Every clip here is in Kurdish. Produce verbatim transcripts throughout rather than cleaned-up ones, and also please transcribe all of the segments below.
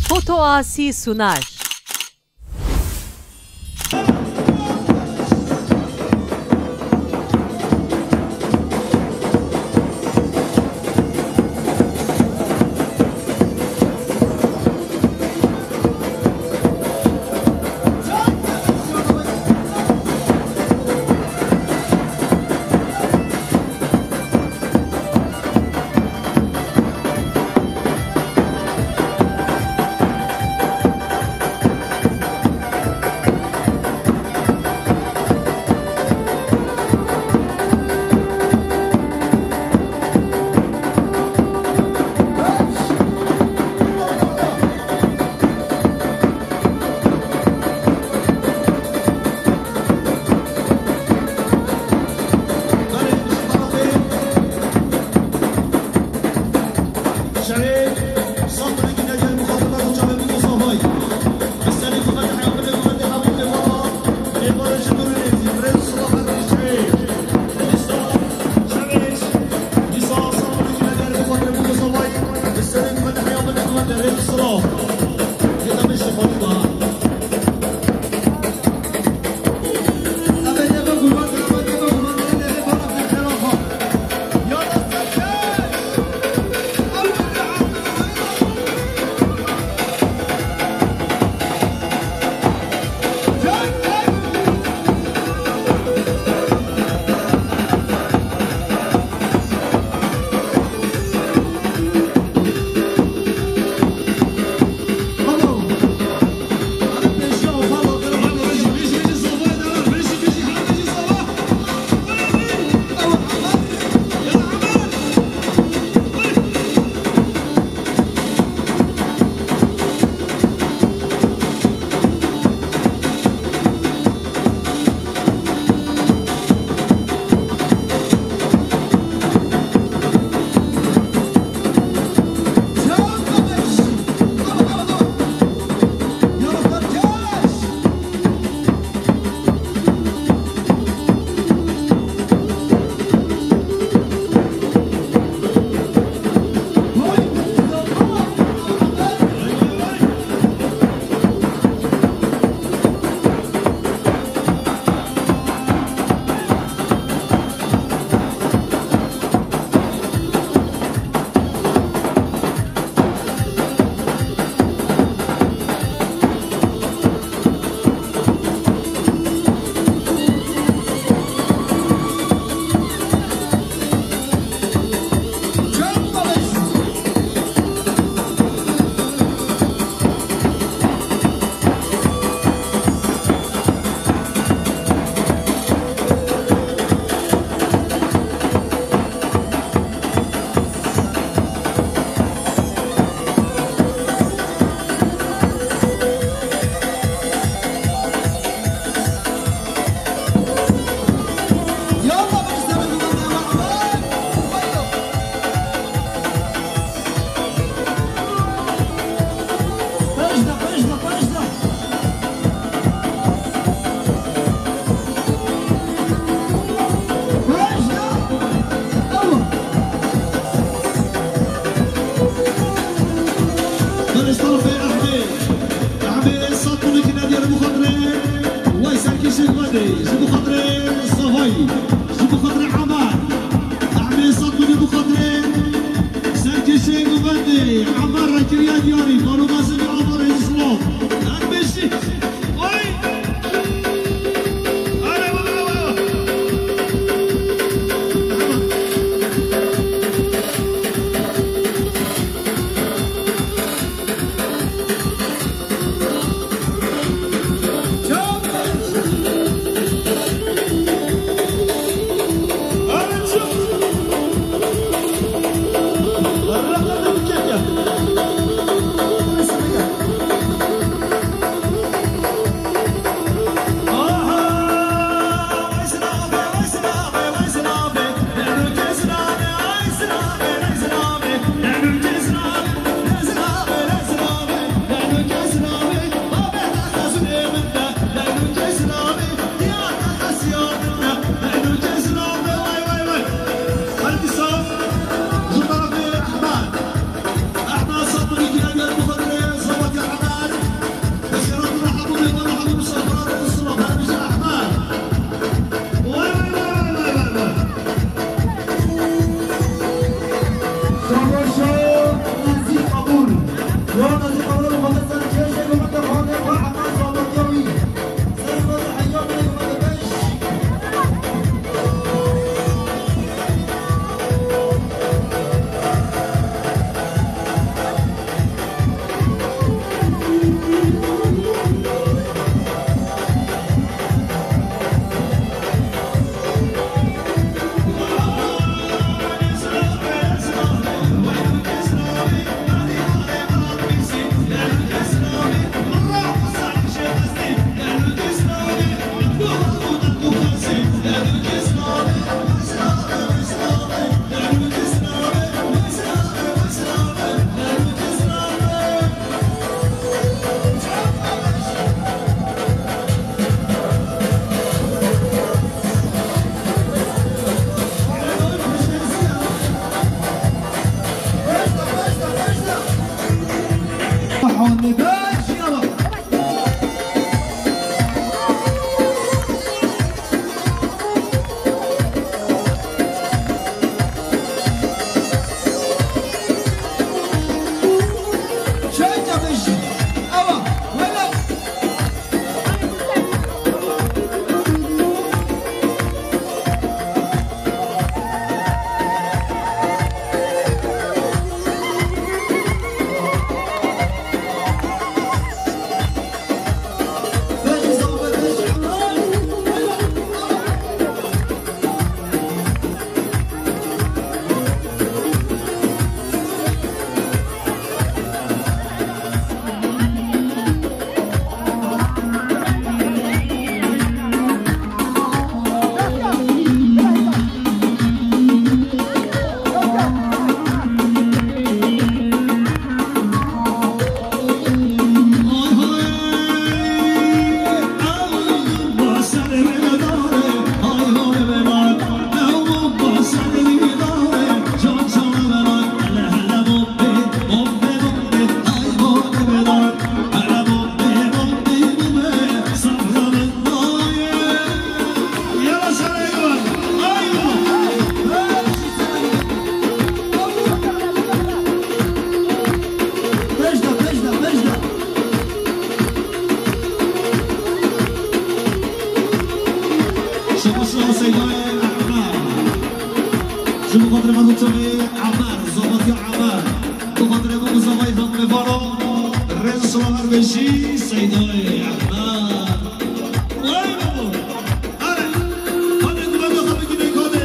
Foto Asi Sunar. Belê ji terefê Ehmê. Ehmê sed kulî kine diyar bi xatirê. Wey serkêşê Guvendê. Ji bi xatirê Savayî. Ji bi xatirê Emer. Ehmê sed kulî bi xatirê serkêşê Guvendê. Emer re kiriye diyarî. Baro Gazi bi Emer ê Îslam. Her beşî. Oy! Are baba! Şabaş Seydayê Ehmed. Ji bo xatirê Mehmûd Çavê Emer, Zavatiya Emer. Bi xatirê min û zavayê xanimê Vano, rêz û silav her bêjî Seydayê Ehmed. Wey babo! Hadi, hadi, hadi, hadi, hadi.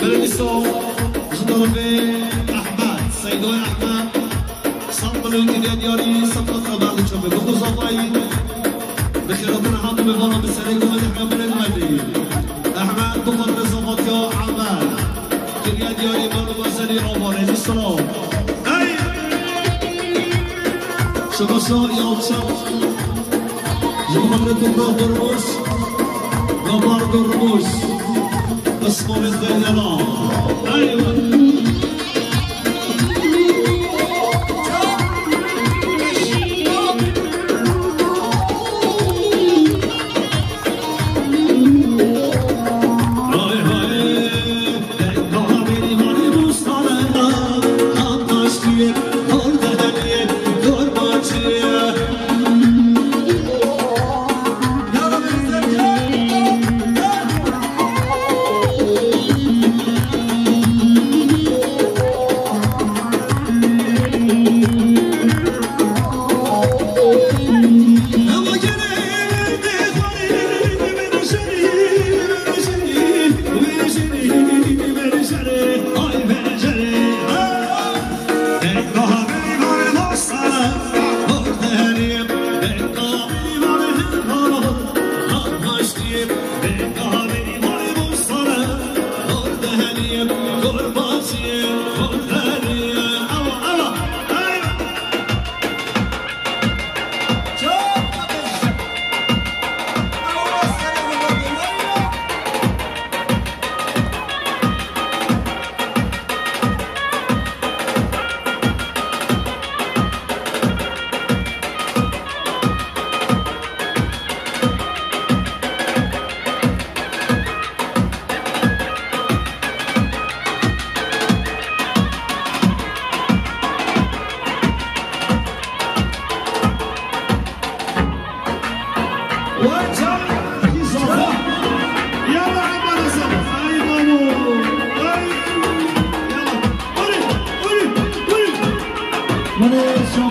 Belê dîsa ji tarafê Ehmed, Seydoyê Ehmed, sed milyon kiriye diyarî, sed qat xeber diçe bi. Bixwe zavayî, bi xêratina hatibê vana bi serê ku Ehmed, belê Ehmedê. Ehmed, bi xatirê zavatiya Ehmed. Kiriye diyarî, mano bazenî, ava, rêzî, silav. Hey! Şabaşa Yalçın. Ji bo xatirê Toprak Durmuş, Gabar Durmuş, Ismail Zeynela. Eyvallah.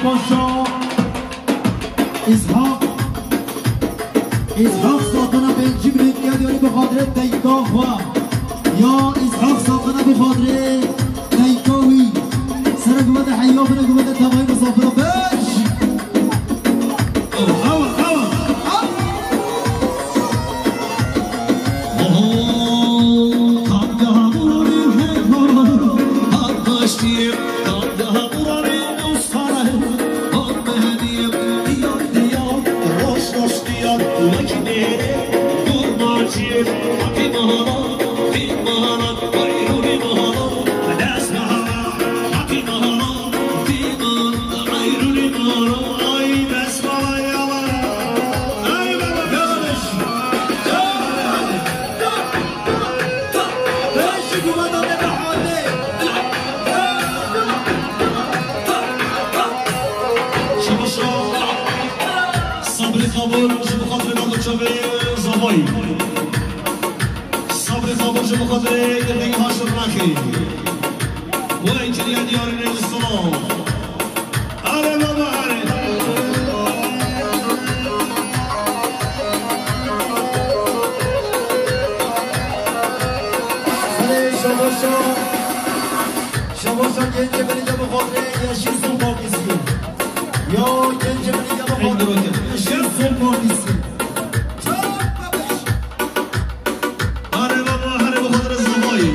Paşa, Îshak, Îshak saqina pêncî minît ya diyarî bi xatirê dayika xwe. Ya Îshak saqina bi xatirê dayika wî. Sere guvete heya bine guvete tevayî misafira beş. Awa, awa, awa. Sabrê Xabor ji bo xatirê Nadir Çavê Zavayî. Sabrê Xabor ji bo xatirê Girdî Haşim Rakî. Wey kiriye diyarî rê silav. Are baba, are. Are şabaşa. Şabaşa gencê min ya bi xatirê Yeşîl Sol Partisi. Ya gencê min ya bi xatirê Yeşîl Sol Partisi. Are baba, are bi xatirê Zavayî.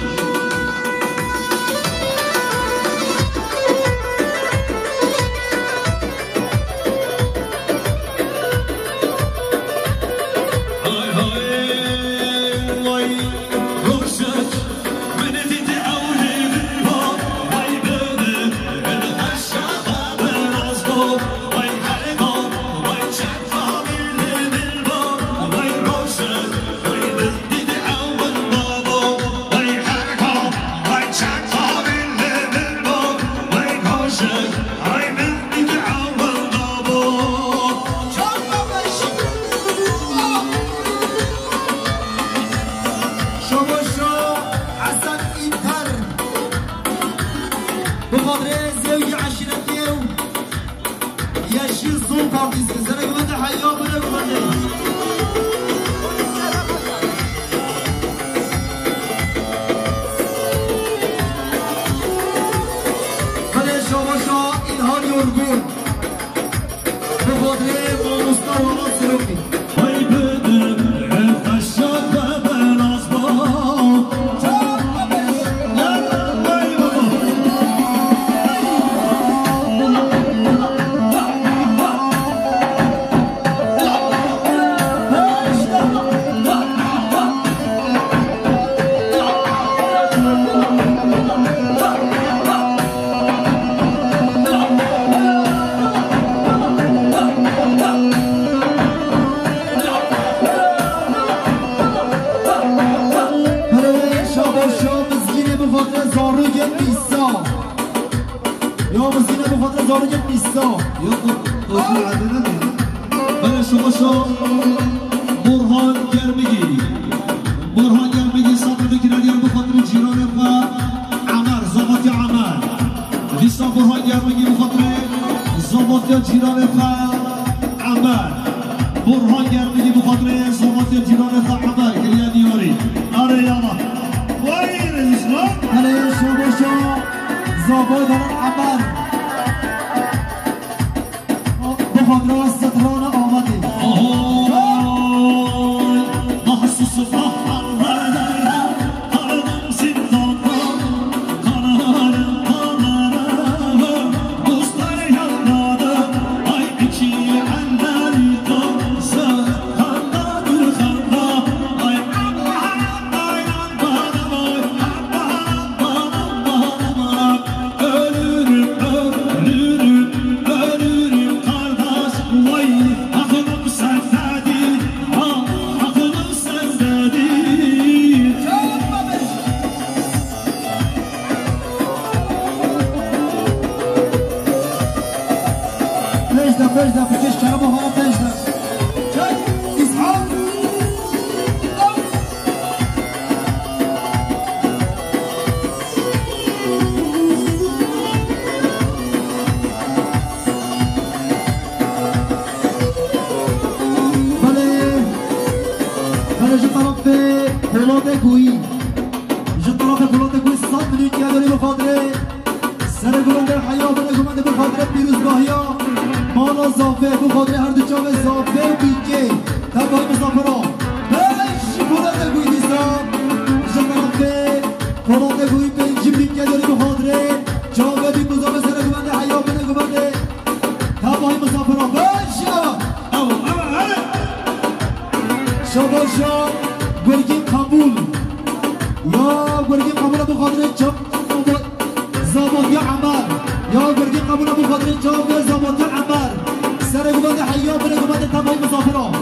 Şoboşo Hasan Înter. Bi xatirê zewcî eşîretê û Yeşîl Sol Partisi. Serek me de heya bide bi xatirê. Belê şoboşo Înhar Yorgun. Bi xatirê mamosta Walan Serokî. Şabaşa Mizgînê bi xatirê zarokê Mîsa. Ya Mizgînê bi xatirê zarokê Mîsa. Yok, yok, yok, yok. Belê şabaşa Burhan Germigî. Burhan Germigî sabrê kiradiyan bi xatirê cîranê xwe Emer, Zavatya Emer. Dîsa Burhan Germigî bi xatirê Zavatya cîranê xwe Emer. Burhan Germigî bi xatirê Zavatya cîranê xwe Emer kiriye diyarî. Are yala. Vay rezîsma. Belê şabaşa Zavatya Emer. Bi xatirê strana Amedê. Ölürüm, ölürüm, ölürüm kardeş. Vay, aklım sendedi, ah, aklım sendedi. Polatê Guyî. Ji tarafê Polatê Guyî sed milyon kiyadorî bi xatirê Seregumendê heya binegumendê bi xatirê pîrozbahiya mala zafê, bi xatirê her du çavê zafê û bîkê. Tevayî misafiran. Beş ji Polatê Guyî dîsa. Ji tarafê Polatê Guyî pêncî milyon kiyadorî bi xatirê çavê bîk û zafê Seregumendê heya binegumendê. Tevayî misafiran. Beş ji. Ew, ew, ew. Şabaşa Gurgîn Qebûl. Ya Gurgîn Qebûl bi xatirê çav Zabatya Emer. Ya Gurgîn Qebûl bi xatirê çav Zabatya Emer. Seregumendê heya binegumendê tevayî misafiran.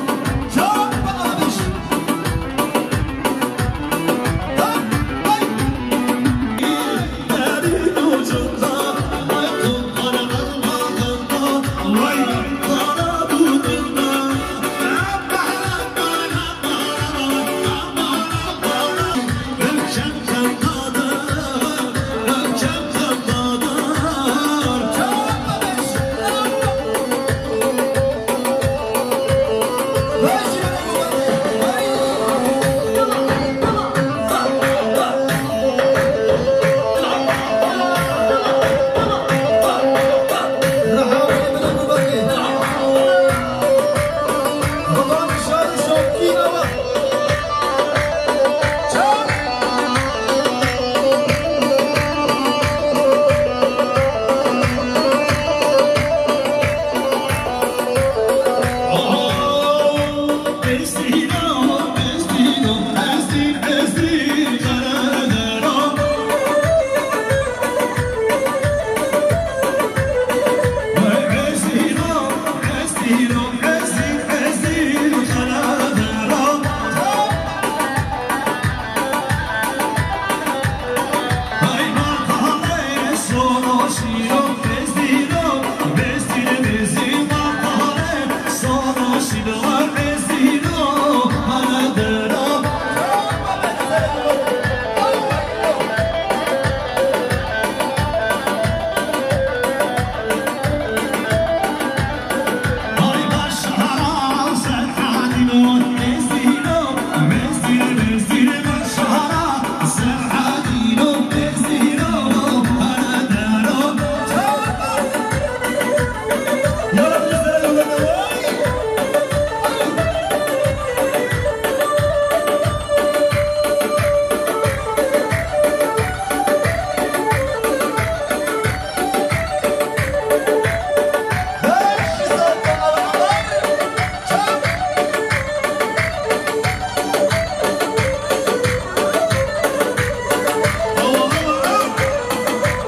Çav be abiş. Hey, hey.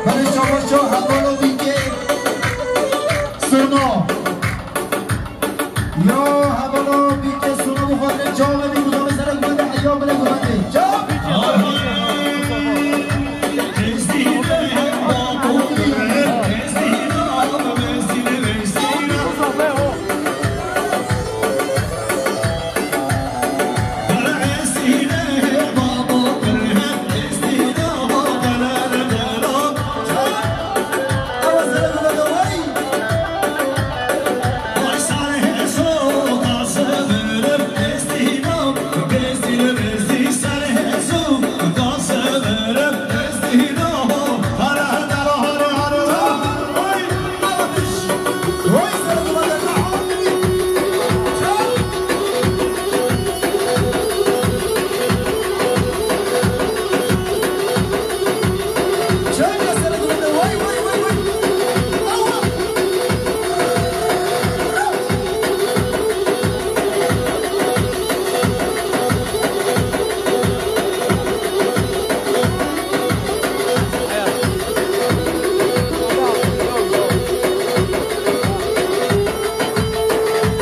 Belê, şabaş, hevala bîkê. Sona. Ya hevala bîkê Sona bi xatirê çavê bîk û zafê Seregumendê heya binegumendê. Çav!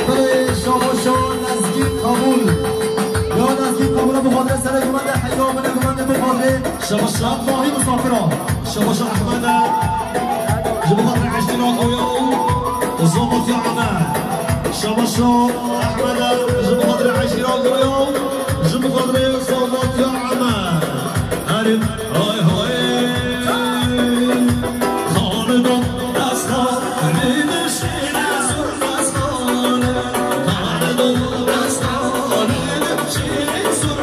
Belê, şabaşa Nezgîn Qebûl. Ya Nezgîn Qebûl, bi xatirê Seregumendê heya binegumendê bi xatirê. Şabaşa Tahî misafira. Şabaşa Ehmeda. Ji bo xatirê Eştîna Goya û Zabatya Emer. Şabaşa Ehmeda. Ji bo xatirê Eştîna Goya û ji bo xatirê Zabatya Emer. Herî hay hay. Xanidon destxanê dişîne zûr destxanê. Xanidon destxanê dişîne zûr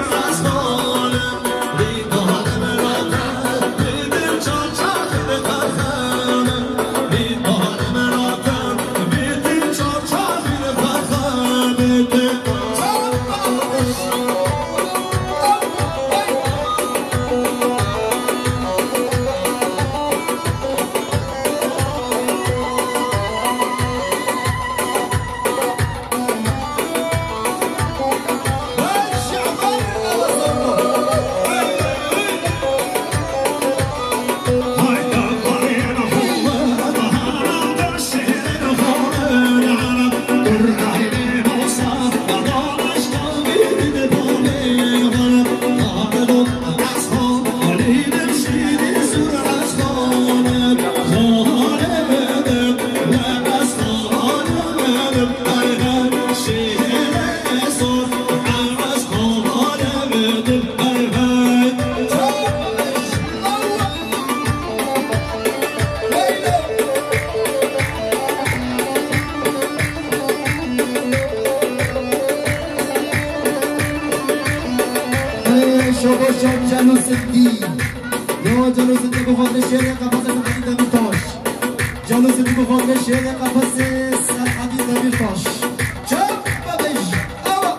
Şabaş Celo Sindî. Ya Celo Sindî bi xatirê şêrê qefesê Sedî Demîrtaş. Celo Sindî bi xatirê şêrê qefesê Sedî Demîrtaş. Çap bebej. Awa.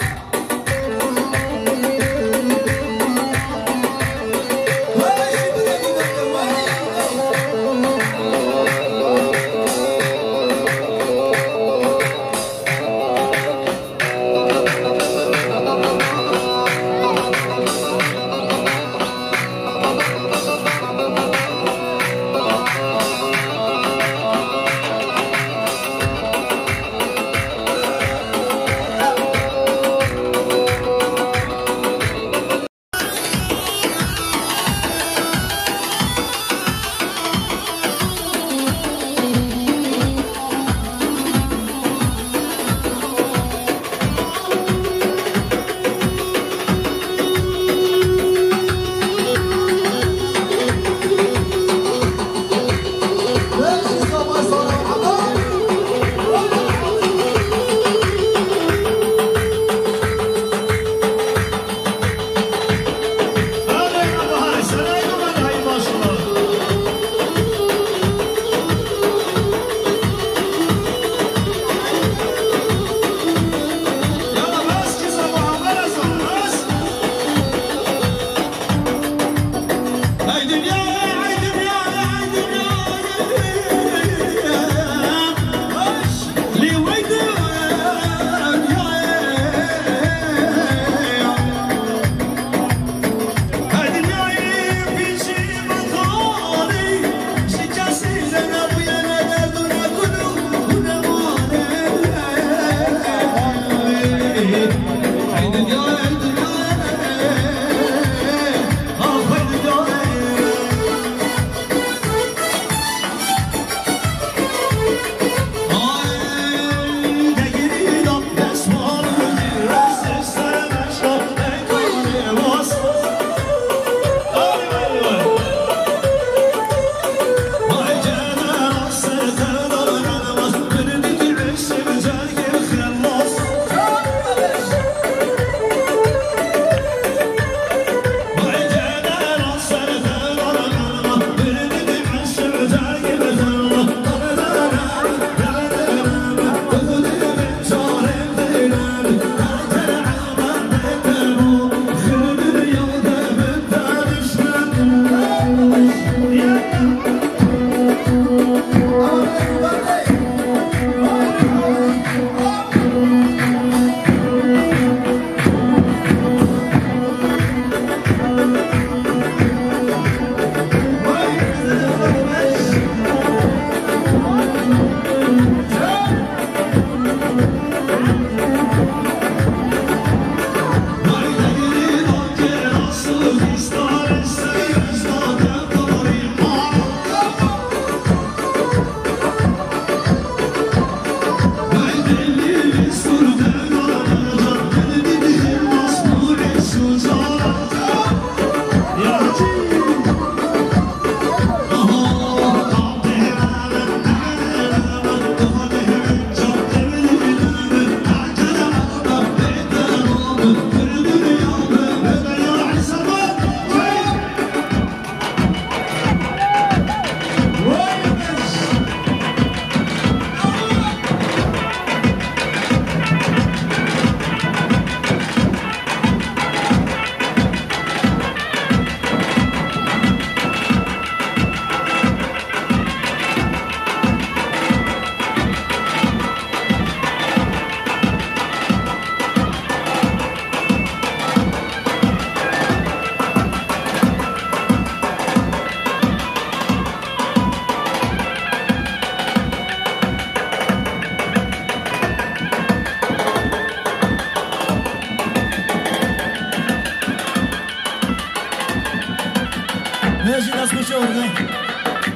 Mejî dest xweş e orgay.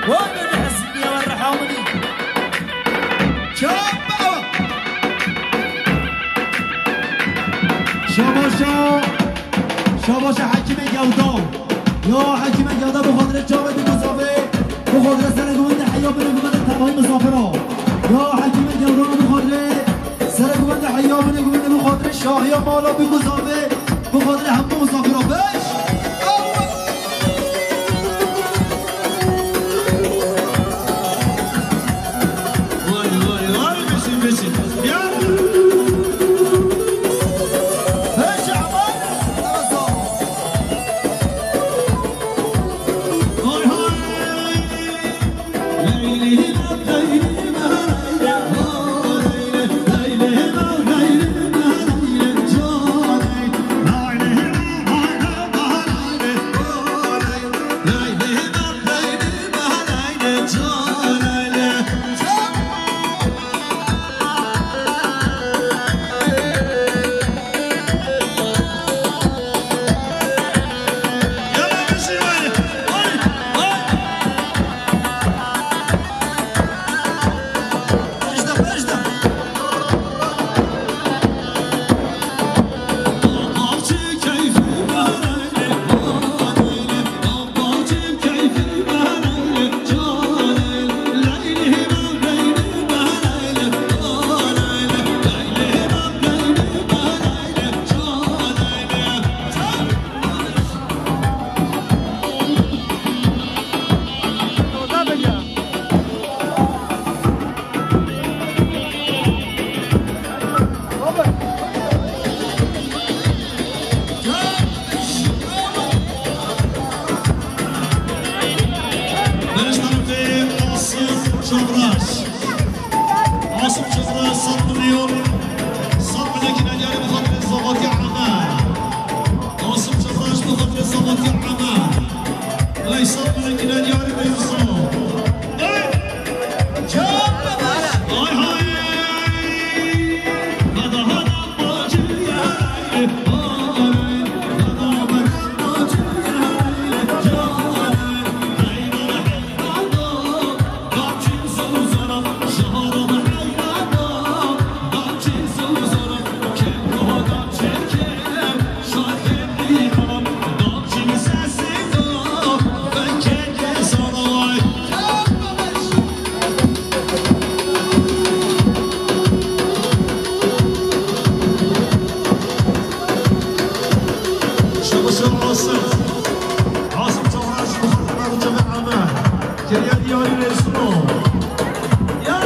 Vay be, be, hesiniye ve rehamini. Çapa! Şabaşa, şabaşa Hekîmê Gewda. Ya Hekîmê Gewda, bi xatirê çavê di guzavê, bi xatirê serê guvendê heya binê guvendê temamî misafira. Ya Hekîmê Gewda, bi xatirê serê guvendê heya binê guvendê, bi xatirê şahiya mala bi guzavê, bi xatirê hemû misafira. Beş! Asim. Asim Çavraş, Muharrem Çavraş, Ama. Keriya diyarî Resul. Ya,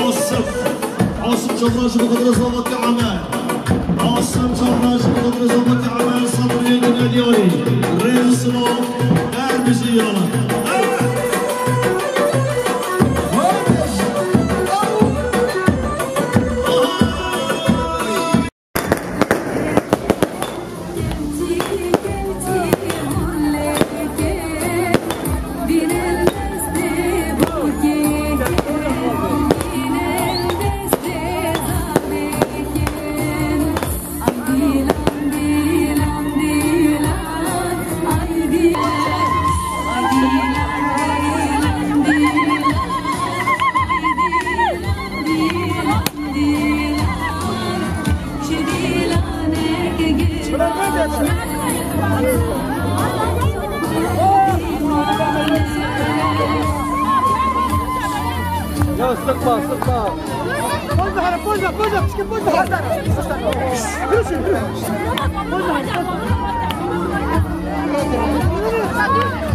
Asim, Asim Çavraş, bu kadar zaman Asim Çavraş, Qudret Zobet Emel, Sabriye Gülediyorî, Rêz û Silav, her bijî yalan. Ya sıkma, sıkma. Poz ver, poz ver, poz ver, çıkın poz ver. Yürü şimdi, yürü. Poz ver.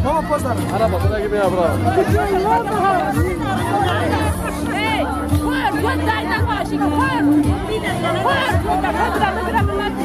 Tamam, poz ver. Araba, buna gibi ya, bravo. Hey, koy, koy, dayı da koy, şimdi koy. Koy, koy, koy, koy, koy, koy.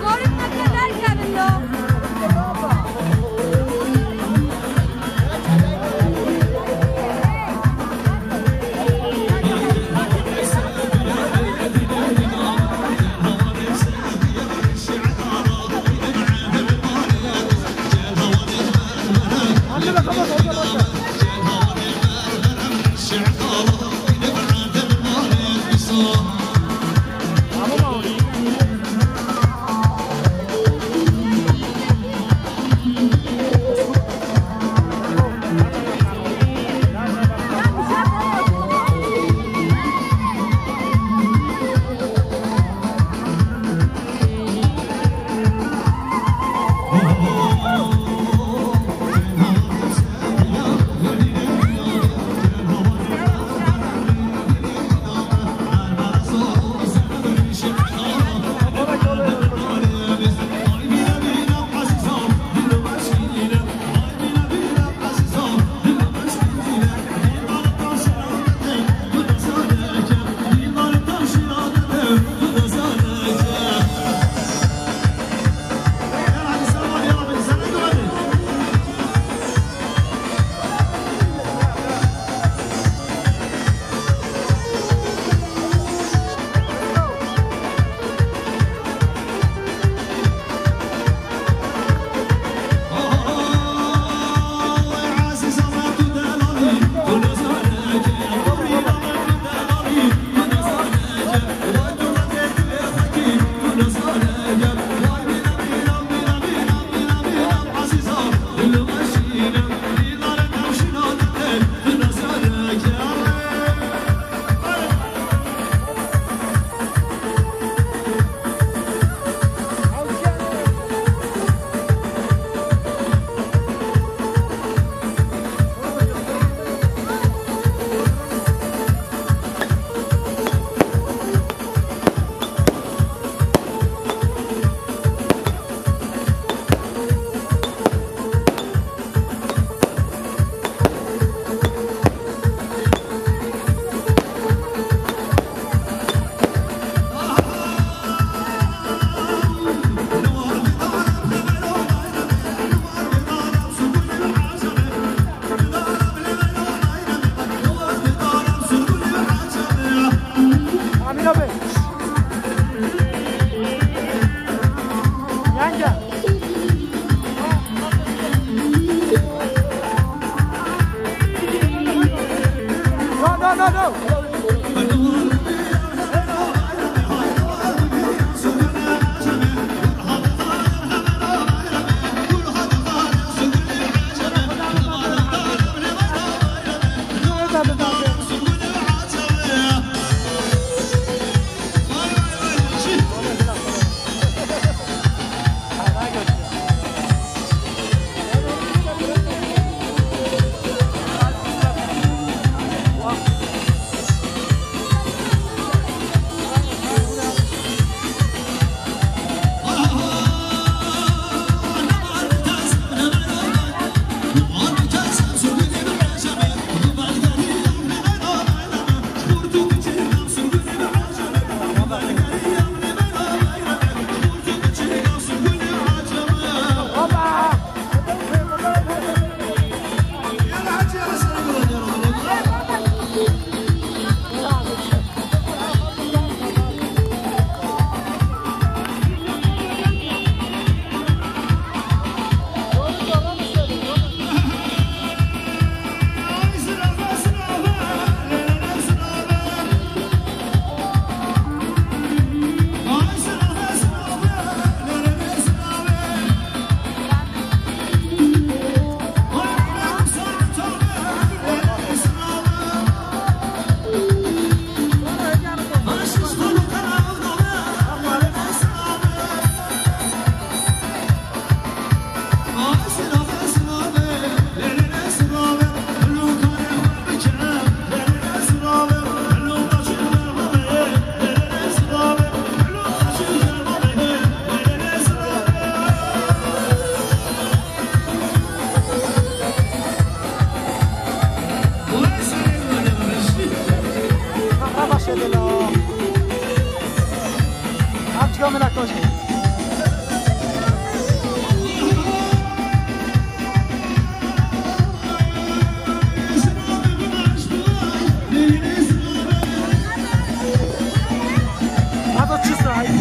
Zorî neke derkevin lo. Hepçika min e kaşê. Hata çi sahip?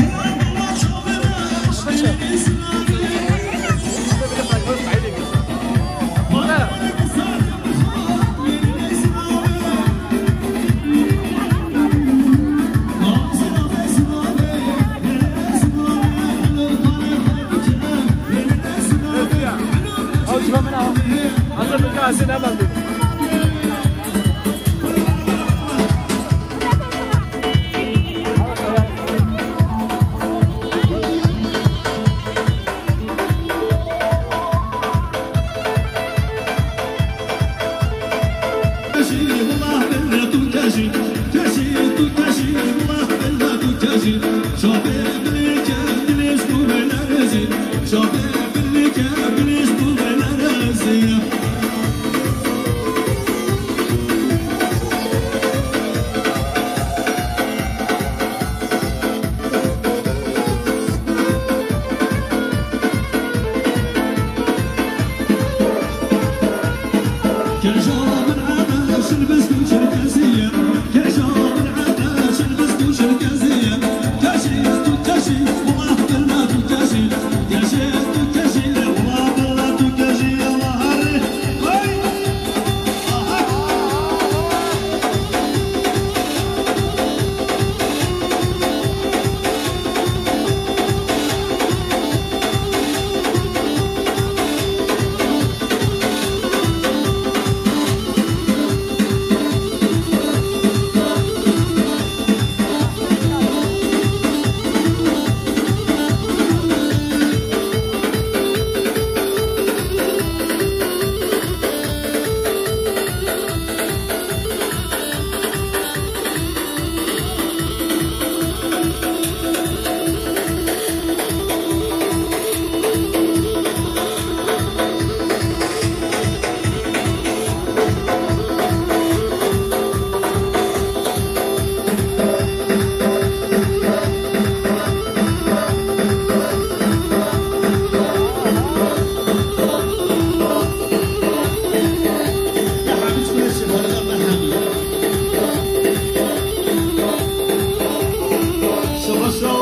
Şebaşo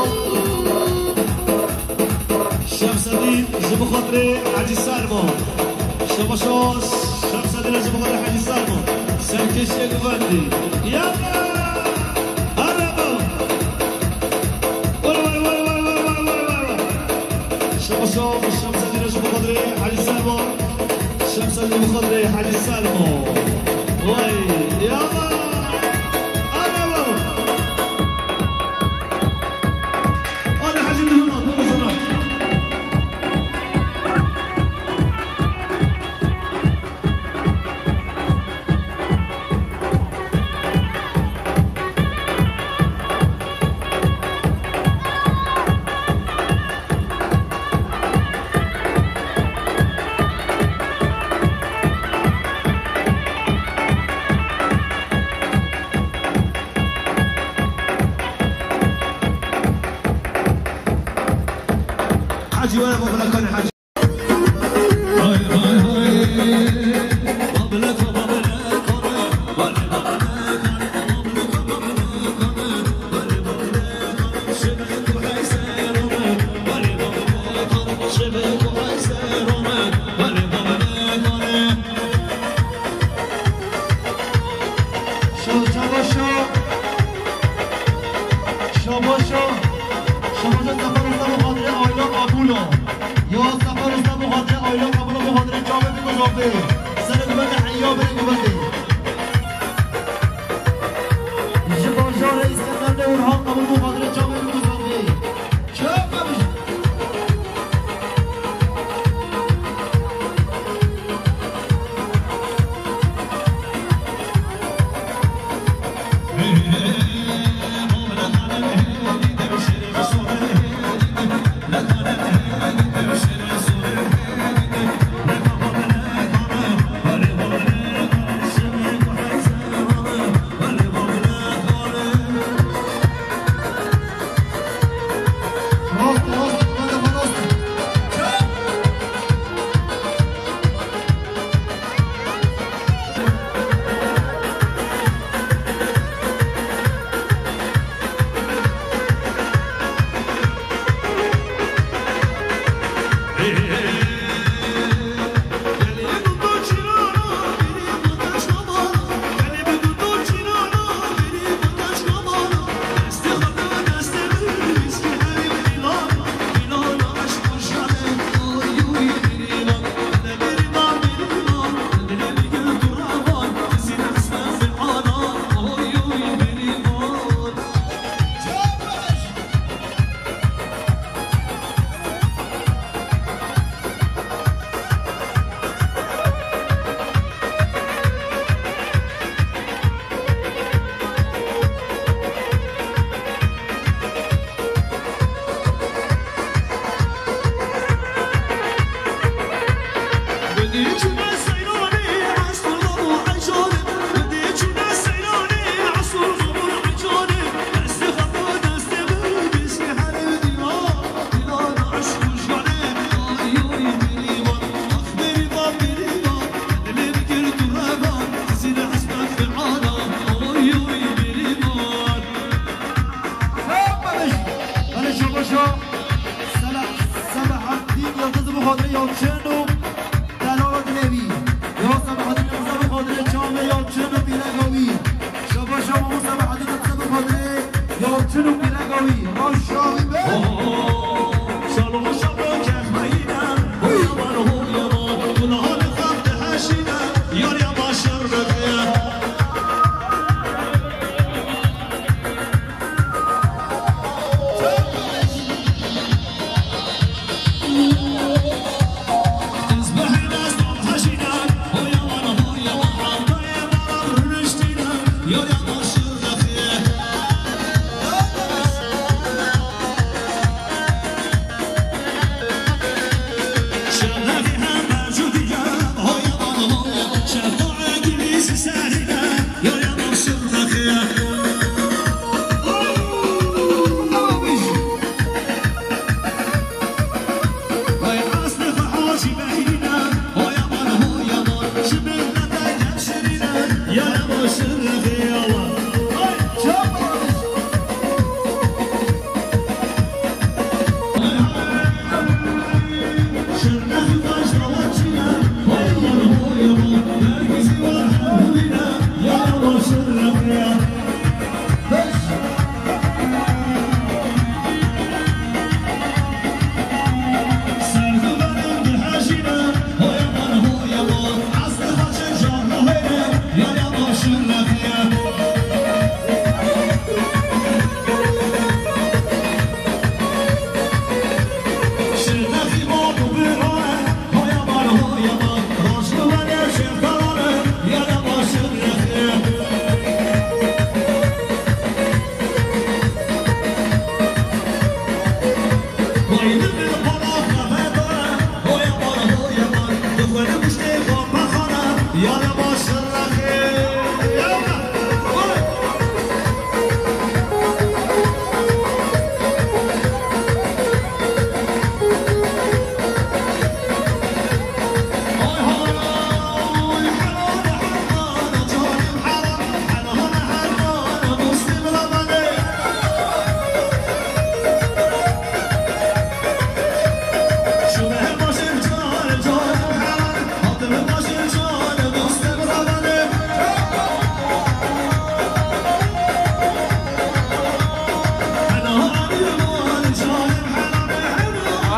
Şemsedîn ji bo xatirê Hecî Selmo. Şebaşo Şemsedîn ji bo xatirê Hecî Selmo. Serkêşiyê guvendî. Ya! Araba! Vay, vay, vay, vay. Şebaşo Şemsedîn ji bo xatirê Hecî Selmo. Şemsedîn ji bo xatirê Hecî Selmo. Vay, ya! Araba! Hadi Hecî Dilhima, buyurun sana. Hacı, were bavula kane, Hacı. Şo, şabaşo. Şabaşo. Şabaşo, Sefer Usta bi xatirê Ayla Kabula. Ya Sefer Usta bi xatirê Ayla Kabula, bi xatirê çavê bi guzavê. Serê guvendê heya berê guvendê. Ji bajarê Îskenderê Orhan Kabul bi xatirê çavê bi guzavê. Çavê bi Xatirê Yalçin û delala dilê wî. Ya Sebahedîn, qise bi xatirê çavê Yalçin û pîreka wî. Şaba şaba û Sebahedîn, qise bi xatirê Yalçin û pîreka wî. Raşa wî be.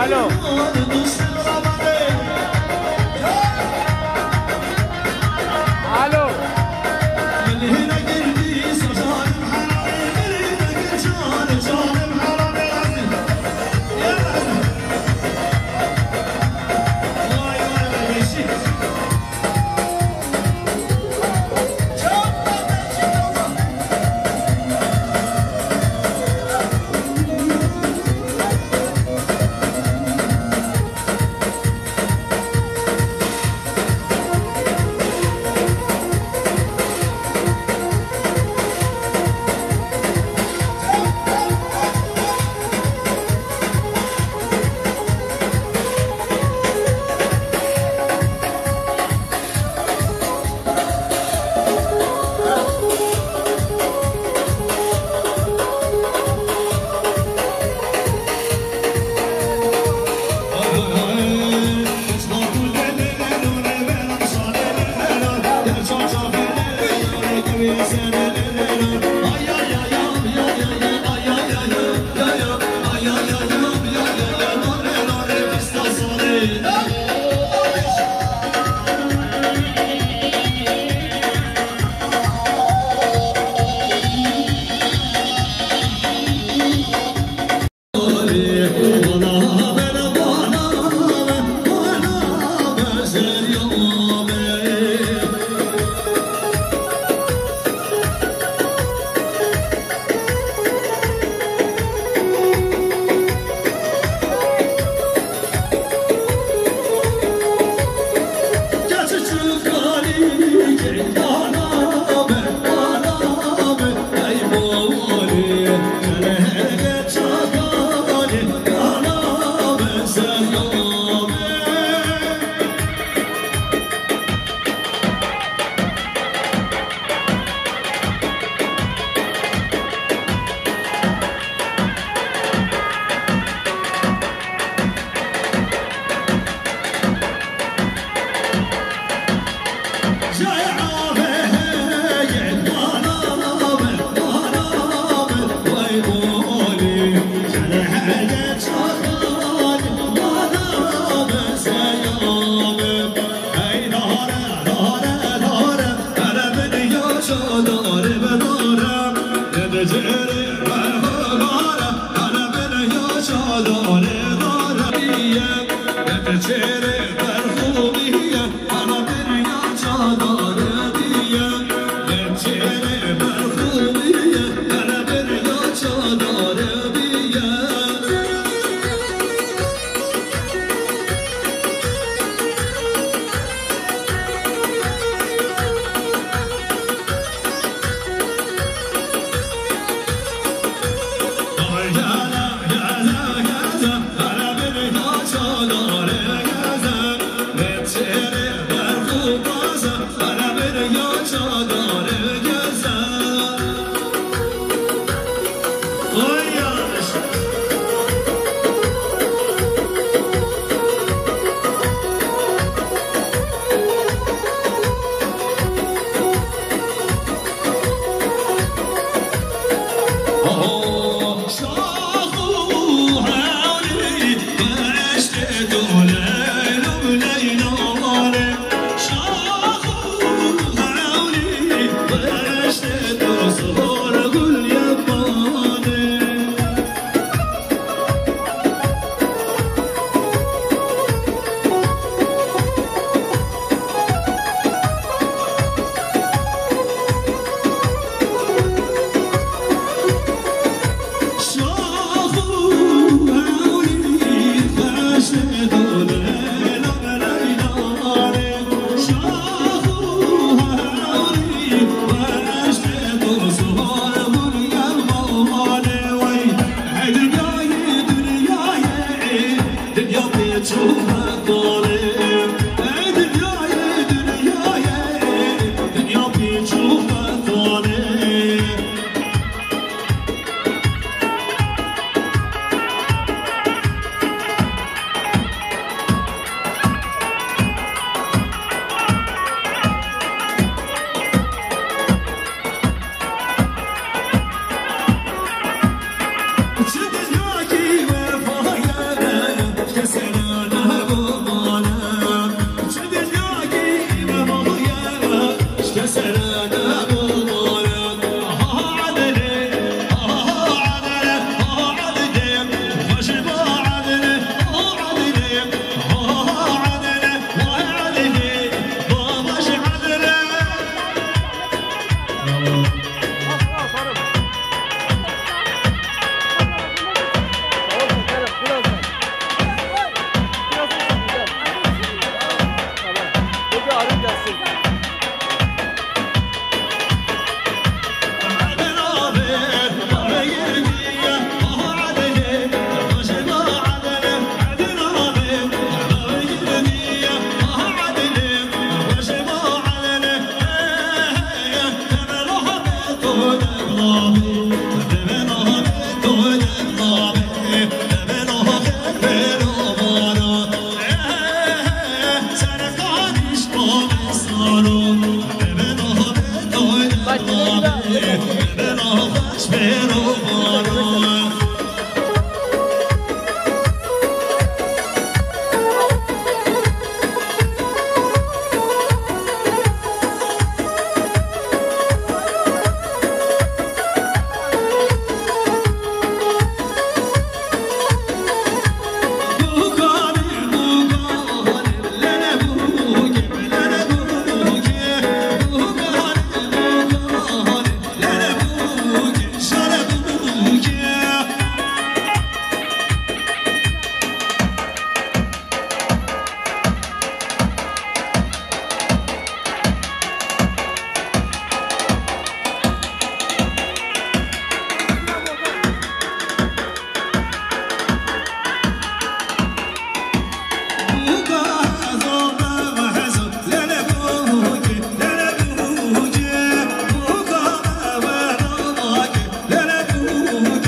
Alo. Alo.